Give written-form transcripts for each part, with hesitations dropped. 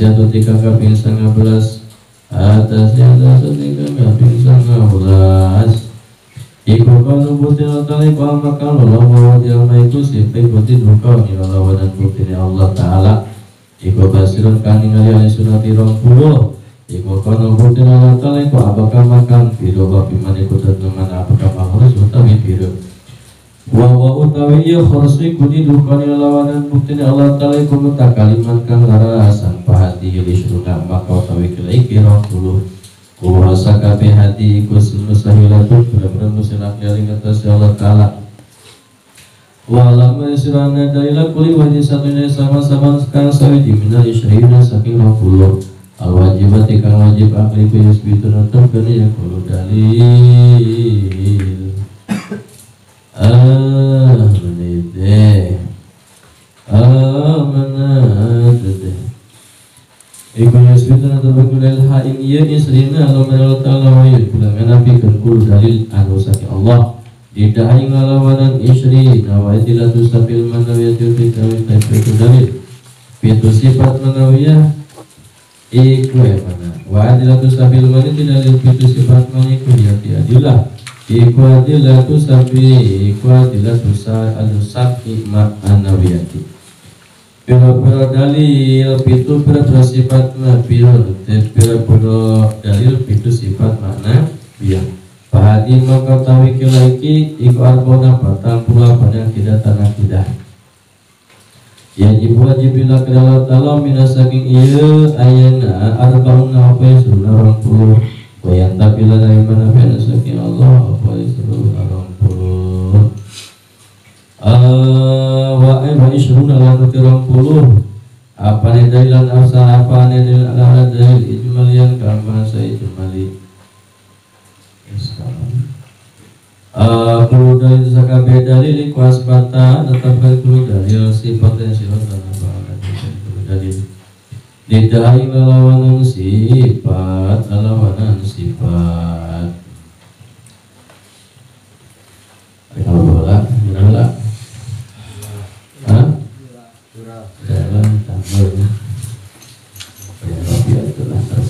At-tasiatu tika kaping 19. At-tasiatu tika kaping 19. Iku kanu butin Allah iku amakal Allah wa iku sifat butin buka Allah dan butin Allah Ta'ala. Iku basirun kang ningali ali sunati 20. Iku kanu butin Allah Ta'ala iku apakah makan biru wabiman iku teteman apakah makhluk utawi biru. Wa wa utawi ya khursi kuni dukani lawanan buktini Allah Ta'ala iku mutakaliman kang larasan pahati yuli syurga maka utawi kila iki 20. Kuasa kabeh hati iku mustahilatun bener-bener mustahil ing atas Allah Ta'ala. Wa lam yasirana dalila kuli wajib satunya sama-sama kang sawiji minal isyrina saking 20. Al wajibati kang wajib akli ku yusbitun tetep ya kulo dalil. Iku yusbitun tetep dalil ha ing ieu isrina Allah Ta'ala wa yudkula nganapikan kulo dalil anu saking Allah. Didahai ngalawanan isri wa idilatu sabil manawiyah fi tawil dalil. Pitu sifat manawiyah iku ya mana wa adilatu sabil mani dalil pitu sifat mani iku ya adilah iku adilatu sabi iku adilatu sabi ma'anawiyati pira-pira dalil pitu pira-pira sifat pira-pira dalil pitu sifat makna biya bahadi maka tawi kila iki iku arbona batang pula pada tidak tanah tidak yajib wajib bila kedala ta'ala minasaking iya ayana arba'una apa ya sunnah 20 wa yantabila dari mana fi'na saking Allah apa ya sunnah 20 wa ishruna lan 30 apa ni dalilan afsa apa ni dalilan dalil ijmalian kama saya ijmali kulo dalil sakabe dalil iku asbata tetapkan kulo dalil sifat dan sifat dan apa kulo dalil didai lalawanan sifat lalawanan sifat kalau bola bola hah dalam tambah ya itulah terus.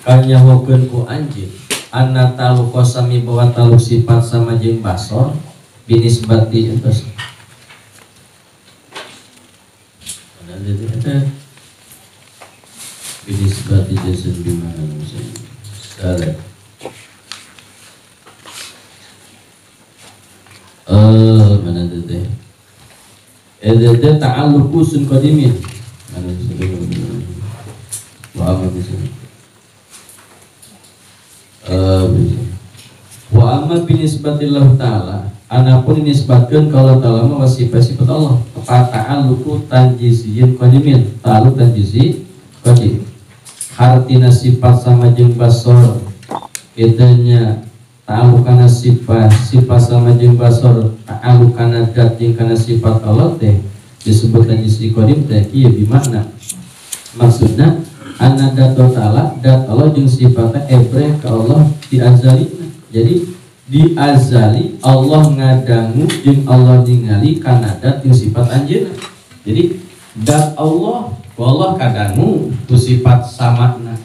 Kanyahokeun ku anjeun anna talu qasami bahwa talu sifat sama jeung basor binisbati entos binisbati jasun bimana misalnya salah mana teh teh ta'alluqu sun qadimin mana wa amma bisa wa amma binisbatillah ta'ala anapun dinisbatkeun ka Allah ta'ala mah sifat-sifat Allah ta'alluqu tanjiziyyin qadimin ta'alluq tanjizi qadim hartina sifat sama jeung basor kitanya ta'alluq kana sifat sifat sama jeung basor ta'alluq kana dat jeung kana sifat Allah teh disebut tanjizi qadim teh ieu bimakna maksudna anna dat ta'ala dat Allah jeung sifatna ebreh ka Allah di azali. Jadi di azali Allah ngadangu jeung Allah ningali kana dat jeung sifat anjeunna. Jadi dat Allah ku Allah kadangu ku sifat samakna.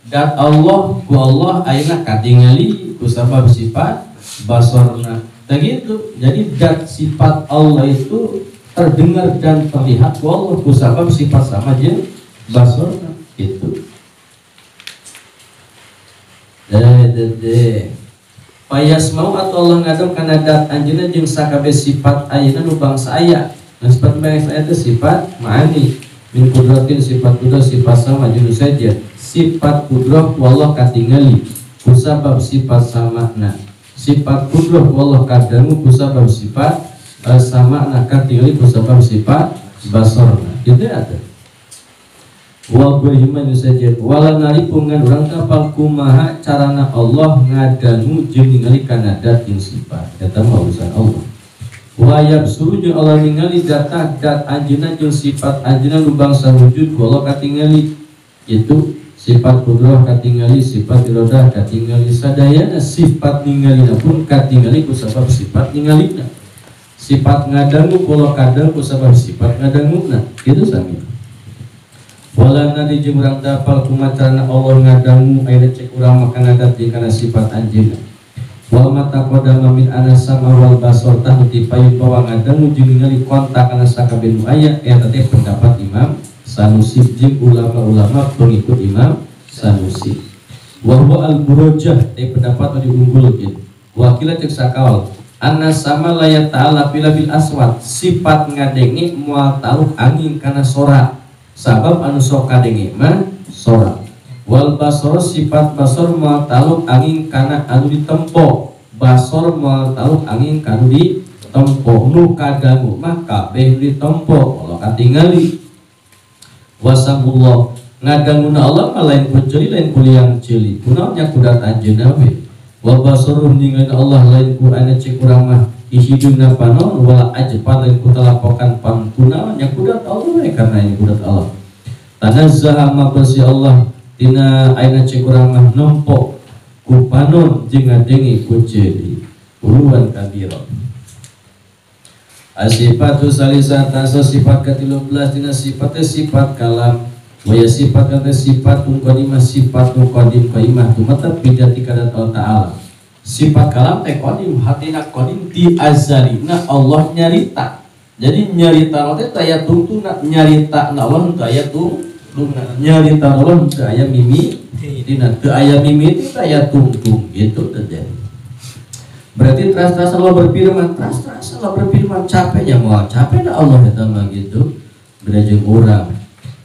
Dat Allah ku Allah ayeuna katingali ku sabab sifat basorna. Tah gitu. Jadi dat sifat Allah itu terdengar dan terlihat ku Allah ku sabab sifat sama jeung basorna. Itu. Payas mau atau Allah ngadem kana dat anjeunna jeung sakabeh sifat ayeuna nu bangsa aya. Nah, sifat bangsa aya teh sifat ma'ani min qudratin sifat qudrah sifat sama jeung saja. Sifat qudrah wallah katingali kusabab sifat samakna. Sifat qudrah wallah kadangu kusabab sifat samakna katingali kusabab sifat basorna. Gitu ya. Wa ghairihi saja wala naripungan urang kapal kumaha carana Allah ngadangu jeung ningali kana dat jeung sifat eta mah urusan Allah. Wa yabsuru jeung Allah ningali data dat anjeunna jeung sifat anjeunna nu bangsa wujud ku Allah katingali itu sifat kudrah katingali sifat iradah katingali sadayana sifat ningalina pun katingali ku sabab sifat ningalina sifat ngadangu ku Allah kadang ku sabab sifat ngadanguna kitu sami. Wala nadi jeung urang dapal kumacarana Allah ngadangu ayeuna cek urang mah kana dat jeung kana sifat anjeunna. Wal mata qadama min anasama wal basar tah ti payun bahwa ngadangu jeung ningali kontak kana sakabeh nu aya eta teh pendapat Imam Sanusi jeung ulama-ulama pengikut Imam Sanusi. Wa huwa al-burujah teh pendapat nu diunggulkeun. Wakila cek sakaol anasama la ya ta'ala bila bil aswat sifat ngadenge moal taluk angin kana sora. Sabab anu sok kadenge mah sora. Wal basor sifat basor moal taluk angin kana anu ditempo. Basor moal taluk angin kana ditempo. Nu kadangu mah kabeh ditempo Allah katingali. Wasamullah ngadanguna Allah mah lain ku ceuli lain ku liang ceuli. Kunaon nya kudat anjeunna we. Wal basoru ningali Allah lain ku anu cek urang mah ihiduna panon wala ajpan lain ku talapokan pan kunaon nya kudat Allah we karena nya kudat Allah. Tanazzaha ma bersih Allah tina aina cek urang mah nempo ku panon jeung ngadenge ku ceuli uluan kabira. Asifatu salisata sifat ke-13 tina sifat sifat kalam wa ya sifat kata sifat qadimah sifat qadim qaimah tumatab bidati kana Allah Ta'ala. Sifat kalam teh qadim hatina qadim ti azalina Allah nyarita. Jadi nyarita teh aya tungtuna nyarita na Allah teu aya tungtuna nyarita Allah teu aya mimi dina teu aya mimi teh aya tungtung gitu terjadi. Berarti teras-teras Allah berfirman, teras-teras Allah berfirman capeknya moal capek da Allah eta mah gitu. Beda jeung urang.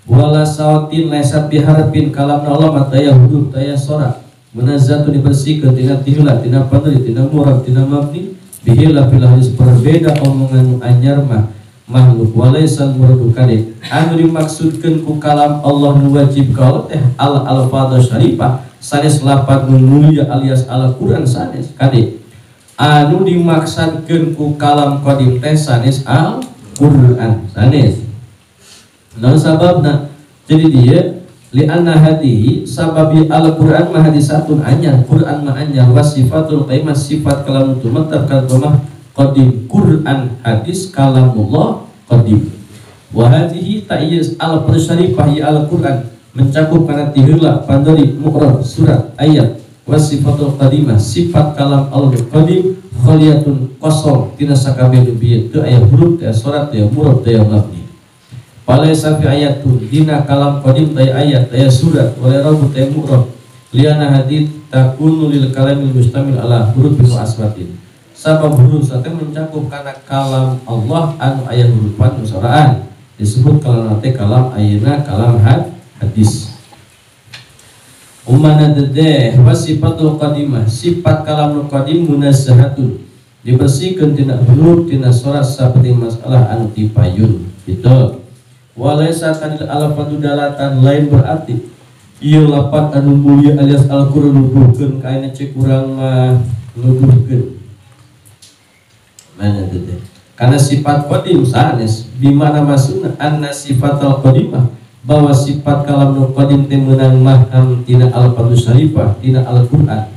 Wala sautin laisat biharfin kalamna Allah mah taya huruf taya sora. Munazzatun dibersihkeun tina tihla tina padri tina murab tina mabni bihila fil hadis berbeda omongan nu anyar mah makhluk walaisal muradu kade anu dimaksudkeun ku kalam Allah nu wajib ka Allah teh al alfadz syarifah sanes lapat nu mulia alias Al-Qur'an sanes kade anu dimaksudkeun ku kalam qadim teh sanes Al-Qur'an sanes. Naon sababna? Jadi dia li'anna hadihi sababi Al-Qur'an mah hadisatun anyar Qur'an mah anyar wasifatul qaimah sifat kalam tumatab kalamah qadim Qur'an hadis kalamullah qadim. Wa hadhihi ta'yis al-syarifah ya Al-Qur'an mencakup kana tiheula pandori mu'rab surat ayat wasifatul qadimah sifat kalam Allah qadim khaliyatun kosong tina sakabeh nu bieu teu aya huruf teu aya surat teu aya murab teu aya mabni. Falaisa fi ayatun dina kalam qadim tay ayat tay surat wala rabu tay mu'rab liana hadith takunu lil kalamil mustamil ala hurufin wa aswatin. Sabab huruf sate mencakup kana kalam Allah anu aya hurufan soraan disebut kalam teh kalam ayeuna kalam hadis. Umana dedeh wa sifatul qadimah sifat kalam qadim munazzahatun dibersihkeun tina huruf tina surat saperti masalah anu tipayun gitu. Walaisa tadil alafatu dalatan lain berarti ieu lapat anu mulia alias Al-Qur'an nuduhkeun ka ayeuna cek urang mah nuduhkeun mana teh karena sifat qadim sanes di mana maksudna anna sifatal qadimah bahwa sifat kalam nu qadim teh meunang maham tina al-fadhu syarifah tina Al-Qur'an.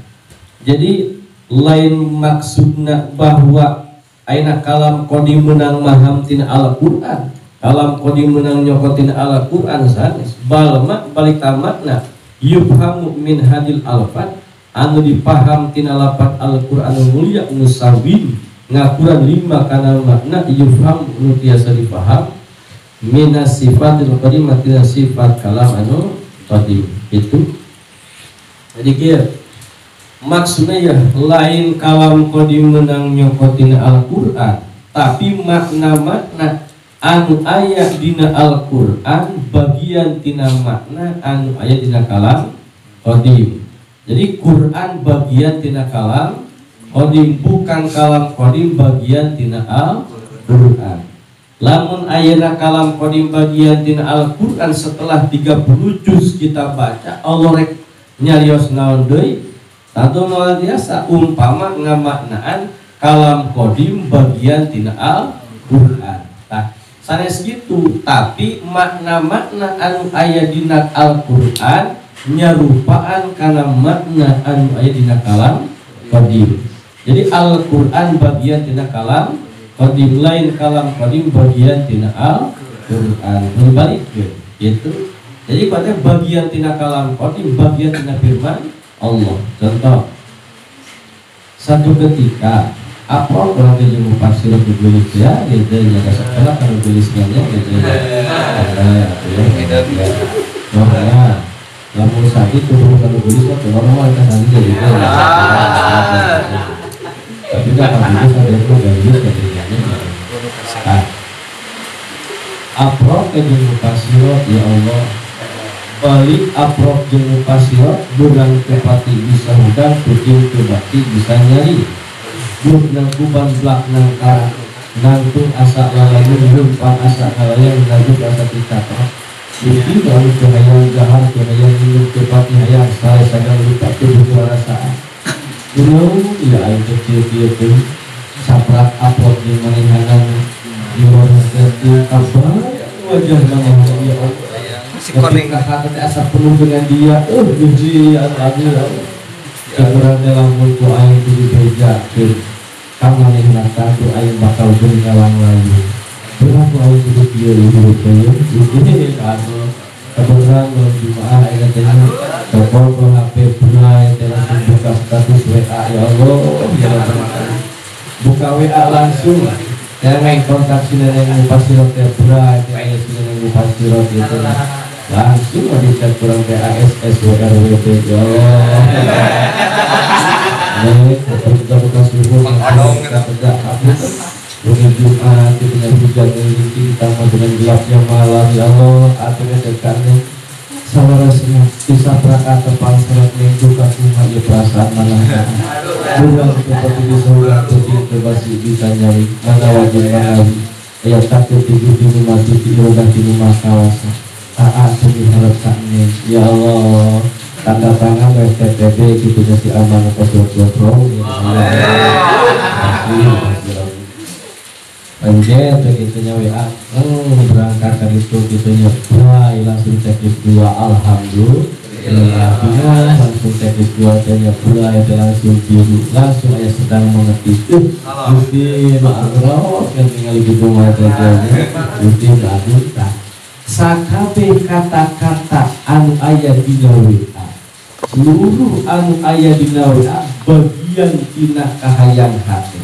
Jadi lain maksudna bahwa ayeuna kalam qadim meunang maham tina Al-Qur'an kalam qadim meunang nyokotin Al-Qur'an sanes balma balik tamatna yufhamu min hadil alfat anu dipaham tina lafat Al-Qur'anul mulia musawin ngakuran lima kana makna yufham nu tiasa dipaham minas sifatil qadimah tina sifat kalam anu qadim itu. Jadi kieu maksudnya ya lain kalam qadim meunang nyokotin Al-Qur'an tapi makna-makna anu aya dina Al-Qur'an bagian tina makna anu aya dina kalam qadim. Jadi Qur'an bagian tina kalam qadim bukan kalam qadim bagian tina Al-Qur'an. Lamun ayeuna kalam qadim bagian tina Al-Qur'an setelah 30 juz kita baca Allah rek nyarios naon deui tantu moal biasa umpama ngamaknaan kalam qadim bagian tina Al-Qur'an. Tah sanes kitu tapi makna-makna anu aya dina Al-Qur'an nyarupaan kana makna anu aya dina kalam qadim. Jadi Al-Qur'an bagian tina kalam qadim lain kalam qadim bagian tina Al-Qur'an. Berbalik gitu. Jadi pada bagian tina kalam qadim bagian tina firman Allah. Contoh satu ketika apa orang yang mufasir ditulis ya gitu ya sekolah kalau tulisnya gitu ya. Ya. Lamun sakit tuh kalau tulis mah normal kan nanti jadi. Tapi kan kalau ada yang gayus jadinya. Nah, aprok jeung mufasirot ya Allah. Balik aprok jeung mufasirot durang tepati bisa hudang kucing tebati bisa nyari. Buk nang kuban blak nang karang nangtung asa lalayu rumpang asa ngalayang najuk asa dikatok. Bukti lalu kehayang jahar kehayang minum tepati hayang saya sagang lupa tubuh rasaan. Dulu ya aing kecil kieu teh saprak aprok di manehanan di warna teh kabar wajah manehna ya Allah. Si koneng kakak teh asa penuh dengan dia. Gusti anu ya Allah. Kurang lamun ku aing kudu bejakeun ka manehna teh aing bakal beuring ngalang layu. Kurang ku aing kudu kieu hirup teh. Gusti anu kebetulan malam Jumaah aing teh telepon ke HP bunai teh langsung buka status WA ya Allah ya Allah. Buka WA langsung yang main kontak si neneng mufasirot teh bunai teh aya si neneng mufasirot gitu. Langsung di chat kurang T A S S W R W T ya Allah. Nih, kita buka subuh kita tegak aku Jumat dengan hujan yang ditambah dengan gelapnya malam ya Allah aturnya dekatnya sawarasnya bisa berangkat tepang serat minggu kasih ya perasaan mana bulan seperti bisa ulang seperti bisa nyari mana wajib mana ya takut tidur di rumah di rumah di rumah kawasan taat demi harap sakne ya Allah tanda tangan STTB gitu si aman atau ya Allah pencet begitunya WA berangkat dari itu gitunya mulai langsung checklist 2 alhamdulillah langsung checklist 2 nya mulai langsung biru langsung aja sedang mengetik Gusti ma'agrok yang tinggal gitu matanya Gusti ma'agrok sakabeh kata-kata anu aya dina WA seluruh anu aya dina WA bagian tina kahayang hati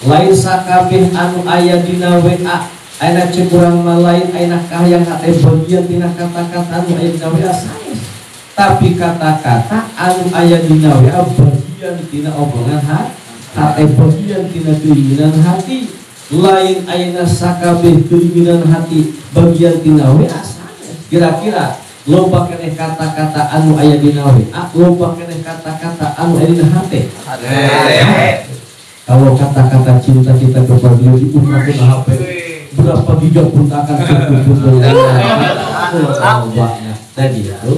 lain sakabeh anu aya dina WA ayeuna ceuk urang mah lain ayeuna kahayang hate bagian tina kata-kata anu aya dina WA sanes tapi kata-kata anu aya dina WA bagian tina omongan hate bagian tina keinginan hati lain ayeuna sakabeh keinginan hati bagian tina WA sanes kira-kira loba keneh kata-kata anu aya dina WA loba keneh kata-kata anu aya dina hate. Kalau kata-kata cinta kita kepada dia diungkapkan HP berapa giga pun akan cukup. Tadi itu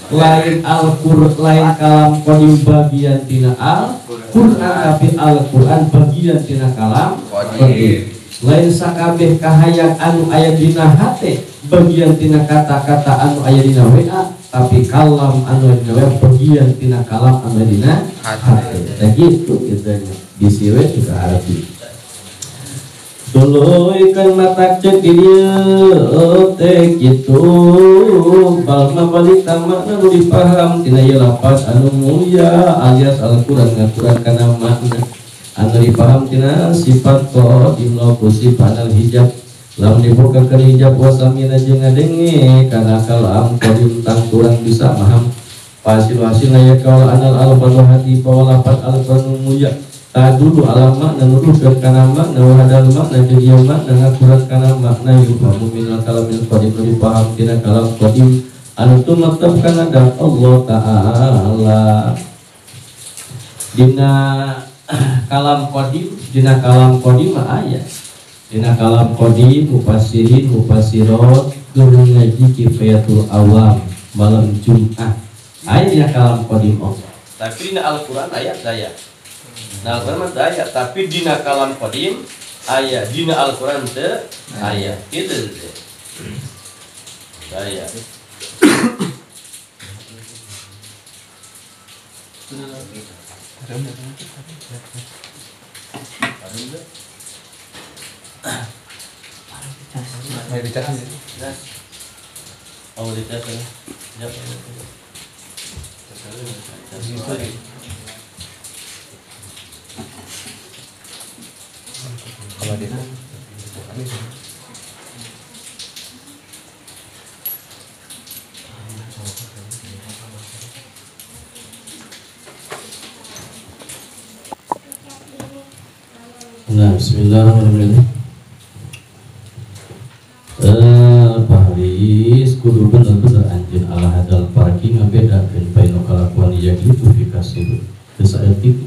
lain Al-Qur'an lain kalam qadim bagian tina Al-Qur'an tapi Al-Qur'an bagian tina kalam qadim. Lain sakabeh kahayang anu aya dina hate bagian tina kata-kata anu aya dina WA tapi kalam anu aya dina WA bagian tina kalam anu aya dina hate. Nah gitu gitu bisi we juga arti. Tuluy kan mata cek dieu teh kitu balma balik tamakna nu dipaham tina ieu lapas anu mulia alias Al-Qur'an ngakuran kana makna anu dipaham tina sifat qadim lahu sifanal hijab lamun dibukakeun hijab wasamina jeung ngadenge kana kalam qadim tang kurang bisa maham hasil hasilna ya kaul anal alfan hati pawalapat al-Qur'an mulia tadulu ala makna nuduhkeun kana makna wa hadal makna jeung ieu makna ngakuran kana makna yufahamu minal kalamil qadim nu dipaham tina kalam qadim anu tumetep kana Allah Ta'ala dina kalam qadim dina kalam qadim mah aya Dina kalam qadim mufassirin mufassirot keur ngaji kifayatul awam malam Jumat. Aya dina kalam qadim oge. Tapi dina Al-Qur'an aya daya. Nah, Al-Qur'an mah daya, tapi dina kalam qadim aya, dina Al-Qur'an teu aya. Kitu teh. Daya. Oh, dicas ya. Nah, bismillahirrahmanirrahim. Paris kudu bener-bener anjeun ala hadal parki ngabedakeun baina kalakuan ieu kitu fikasir. Teu saeutik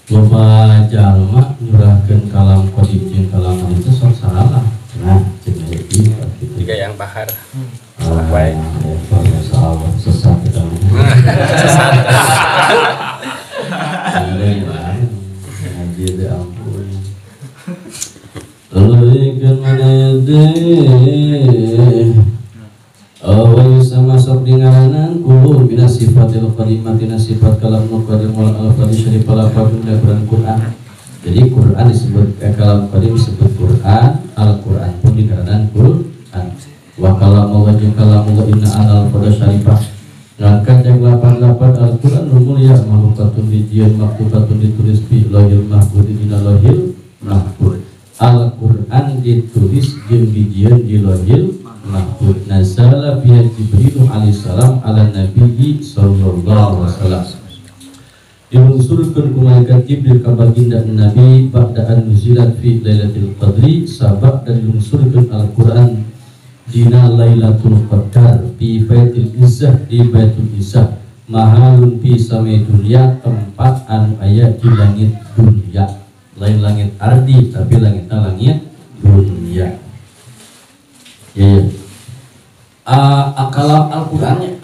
loba jalma nyurahkeun kalam qadim jeung kalam itu sok salah. Nah, cenah ieu kitu. Tiga yang bahar. Salah wae. Salah sesat eta. Sesat. Ngaji teh ampun. Leuikeun mana teh awal sama sok dingaranan kulo mina sifatil qadimatina sifat kalam nu qadim wal alfadhi syarif lafadzun dari Quran. Jadi Quran disebut kalam qadim disebut Quran, Al-Quran pun dingaranan Quran. Wa kalam Allah jeung kalam Allah inna al qada syarifah. Ngangkat yang 88 Al-Quran nu mulia mahlukatun dijieun maktubatun ditulis bi lahil mahfud dina lahil mahfud. Al-Quran ditulis jeung dijieun di lahil mahfud. Nazala biha Jibril alaihissalam ala nabiyyi sallallahu alaihi wasallam. Dilungsurkeun ku malaikat Jibril ka baginda Nabi ba'da an nuzilat fi Lailatul Qadri, sabab dan dilungsurkeun Al-Quran dina Lailatul Qadar fi Baitul Izzah di Baitul Izzah mahalun fi samai dunya, tempat anu aya di langit dunya, lain langit ardi tapi langitna langit dunia. Ya, ya. Akalam Al-Qur'annya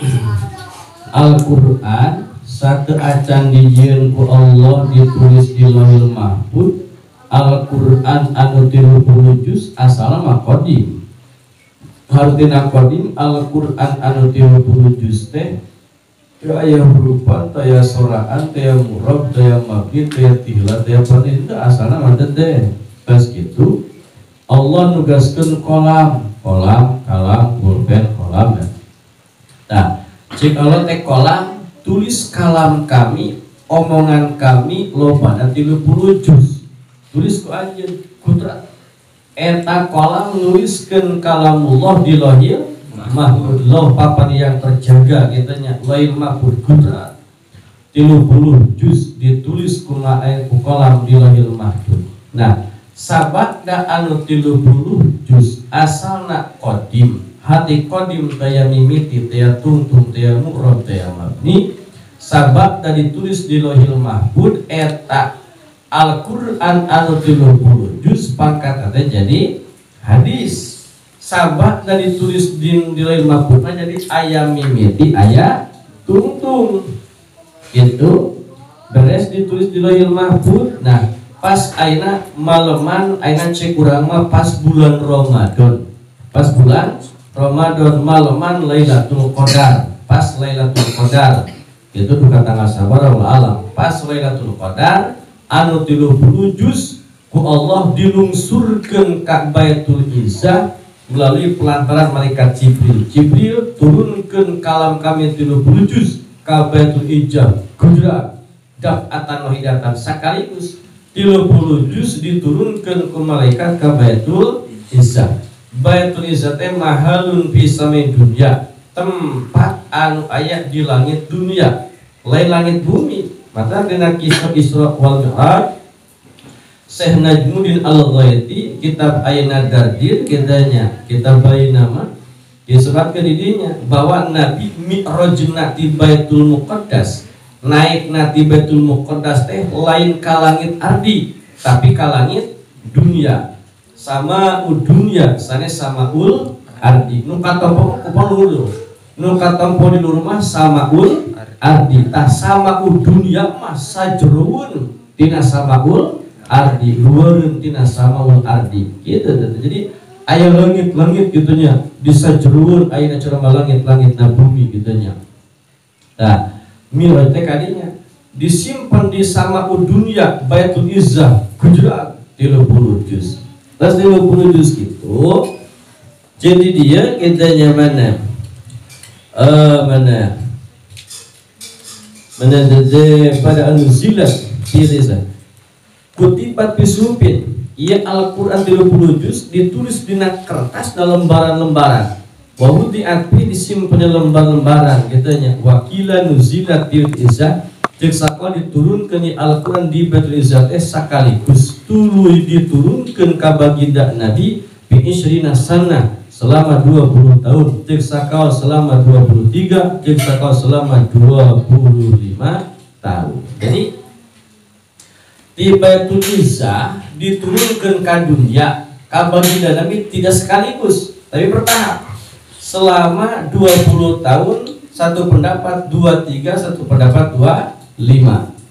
Al-Qur'an sateuacan dijieun ku Allah ditulis di Lauhul Mahfuz. Al-Qur'an anu 30 juz asalna mah qadim. Hartina qadim Al-Qur'an anu 30 juz teh teu aya hurupan, teu aya soraan, teu aya murab, teu aya mabni, teu aya tihla, teu aya panin, teu asalna mah teh. Bas kitu Allah nugaskeun kolam, kolam, kalam, pulpen, kolam ya. Nah, cik Allah teh kolam, tulis kalam kami, omongan kami lobana 30 juz. Tulis ku anjeun kudrat. Eta kolam nuliskeun kalamullah di lahir mahfud, loh papan yang terjaga kitanya, lahir mahfud kudrat. 30 juz ditulis ku kolam di lahir mahfud. Nah, sabada anu 30 juz asalna qadim, hati qadim taya mimiti taya tungtung taya mu'rab taya mabni, sabada ditulis di Lauhil Mahfud eta Al-Qur'an anu 30 juz pangkat teh jadi hadis. Sabada ditulis di Lauhil Mahfud mah jadi aya mimiti aya tungtung. Itu beres ditulis di Lauhil Mahfud. Nah, pas aina maleman aina cek urang mah pas bulan Ramadan. Pas bulan Ramadan maleman Lailatul Qadar. Pas Lailatul Qadar. Itu duka tanggal sabar Allah alam. Pas Lailatul Qadar anu 30 juz ku Allah dilungsurkeun ka Baitul Izzah melalui pelantaran malaikat Jibril. Jibril turunkeun kalam kami 30 juz ka Baitul Izzah. Gudra daf'atan wahidatan sekaligus 30 juz diturunkan ke malaikat ke Baitul Izzah. Baitul Izzah teh mahalun fi samai dunya, tempat anu aya di langit dunia, lain langit bumi. Maka dina kisah Isra wal Mi'raj Syekh Najmuddin Al-Ghaiti kitab Aina Dardir kitanya, kitab Bainama disebutkan di dinya bahwa Nabi mi'rajna di Baitul Muqaddas, naik nati Baitul Muqaddas teh lain ka langit ardi tapi ka langit dunia. Sama dunya sanes samaul ardi. Nu katompo ku luhur. Nu katompo di luhur mah samaul ardi. Tah samaul dunya mah sajeroeun tina samaul ardi, luareun tina samaul ardi. Gitu. Jadi aya langit-langit gitu nya, disajeroeun ayeuna cara langit-langit na bumi gitu nya. Tah miraj teh kadinya disimpan di samaul dunya Baitul Izzah Gujarat 30 juz. Terus 30 juz itu jadi dia kitanya mana? Mana? Mana pada anuzilat pilisa. Kutibat bisupin. Ia Al-Quran 30 juz ditulis di kertas dalam lembaran-lembaran. Wa wudi'at fi disimpan lembar-lembaran kitanya. Wakila nuzilat bil izzah. Cek sakal diturunkan di Al-Quran di Baitul Izzah sekaligus tuluy diturunkan ka baginda Nabi bi isrina sanah selama 20 tahun, cek sakal selama 23, cek sakal selama 25 tahun. Jadi di Baitul Izzah diturunkan ka dunia ka baginda Nabi tidak sekaligus tapi bertahap selama 20 tahun, satu pendapat 23, satu pendapat 25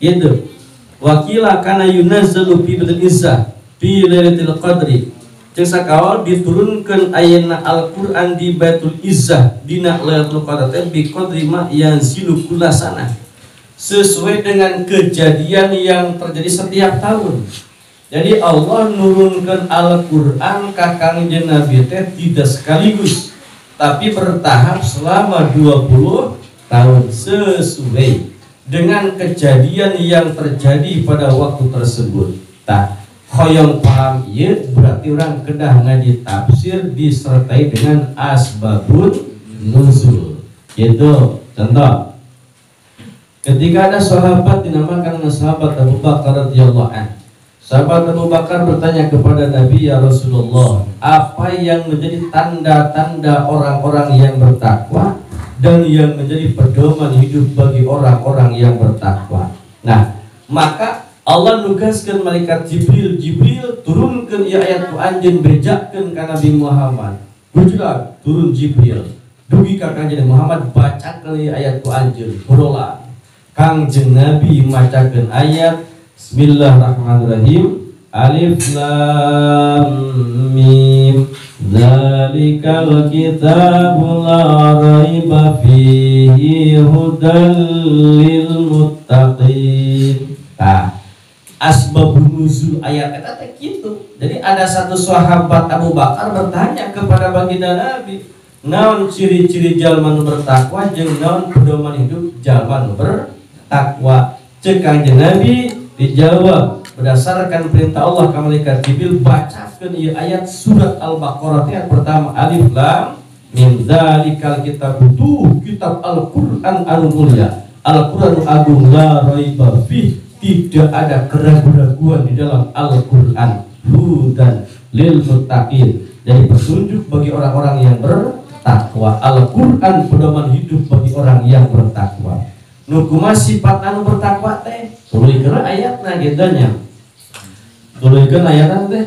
itu. Wakila kana yunazzalu fi Baitul Izzah fi Lailatul Qadri. Cek sakawal diturunkan ayatna Al-Qur'an di Baitul Izzah dina Lailatul Qadar teh bi qadri ma yanzilu kullasana, sesuai dengan kejadian yang terjadi setiap tahun. Jadi Allah nurunkan Al-Qur'an ka Kangjeng Nabi teh tidak sekaligus tapi bertahap selama 20 tahun sesuai dengan kejadian yang terjadi pada waktu tersebut. Tah, hoyong paham ieu berarti orang kedah ngaji tafsir disertai dengan asbabun nuzul. Gitu. Contoh, ketika ada sahabat dinamakan sahabat Abu Bakar radhiyallahu anhu. Sahabat Abu Bakar bertanya kepada Nabi, ya Rasulullah, apa yang menjadi tanda-tanda orang-orang yang bertakwa dan yang menjadi pedoman hidup bagi orang-orang yang bertakwa? Nah, maka Allah nugaskan malaikat Jibril, Jibril turunkan ya ayat ku anjeun bejakeun ka Nabi Muhammad. Gujulah turun Jibril. Dugi ka Kangjeng Muhammad bacakeun ieu ayat ku anjeun. Horola. Kangjeng Nabi macakeun ayat Bismillahirrahmanirrahim. Alif Lam Mim. Dzalikal kitabu la raiba fihi hudal lil muttaqin. Tah, asbabun nuzul ayat eta teh kitu. Jadi ada satu sahabat Abu Bakar bertanya kepada baginda Nabi, naon ciri-ciri jalma nu bertakwa jeung naon pedoman hidup jalma nu bertakwa? Ceuk Kangjeng Nabi dijawab berdasarkan perintah Allah ke malaikat Jibril, bacakeun ieu ayat surat Al-Baqarah ayat pertama Alif Lam Mim. Dzalikal kitab, tuh kitab Al-Qur'an anu mulia, Al-Qur'an agung, la raiba fih, tidak ada keraguan-raguan di dalam Al-Qur'an, hudan lil muttaqin, jadi petunjuk bagi orang-orang yang bertakwa. Al-Qur'an pedoman hidup bagi orang yang bertakwa. Nu kumaha sifat anu bertakwa teh? Tuluykeun ayatna kitu nya. Tuluykeun ayatna teh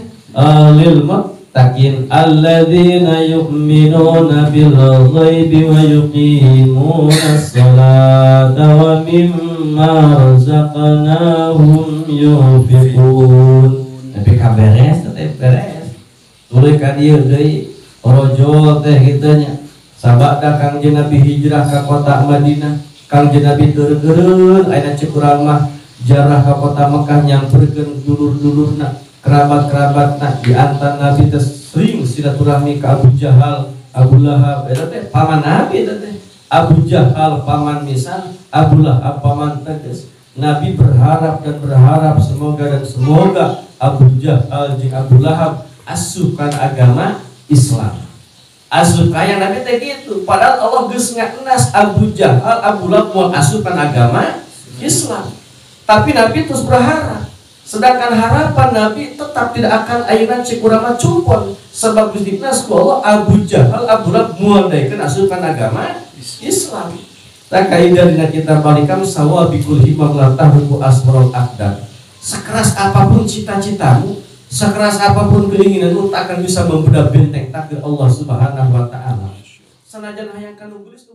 lil muttaqin alladzina yu'minuna bil ghaibi wa yuqimuna sholata wa mimma razaqnahum yunfiqun. Tapi kaberes teh beres. Tuluy ka dieu deui rojo teh kitu nya. Sabada Kangjeng Nabi hijrah ka kota Madinah, Kangjeng Nabi teu-teureun ayeuna ceuk urang mah jarah ka kota Mekah nyamperkeun dulur-dulurna, kerabat-kerabatna. Di antara Nabi teh sering silaturahmi ka Abu Jahal, Abu Lahab, eta teh paman Nabi eta teh. Abu Jahal paman misan, Abu Lahab paman teges. Nabi berharap dan berharap semoga dan semoga Abu Jahal jeung Abu Lahab asup kana agama Islam. Asup kaya Nabi teh gitu. Padahal Allah geus ngaenas Abu Jahal, Abu Lahab moal asup kana agama Islam. Tapi Nabi terus berharap. Sedangkan harapan Nabi tetap tidak akan ayeuna ceuk urang mah cumpon. Sebab geus dikenas ku Allah Abu Jahal, Abu Lahab moal daekeun asup kana agama Islam. Tah kaidah dina kitab Malikam sawabikul himam la tahruku asmarul aqdar. Sekeras apapun cita-citamu, Sekeras apapun keinginan itu tak akan bisa membedah benteng takdir Allah Subhanahu wa taala. Senajan hayang kanu geulis.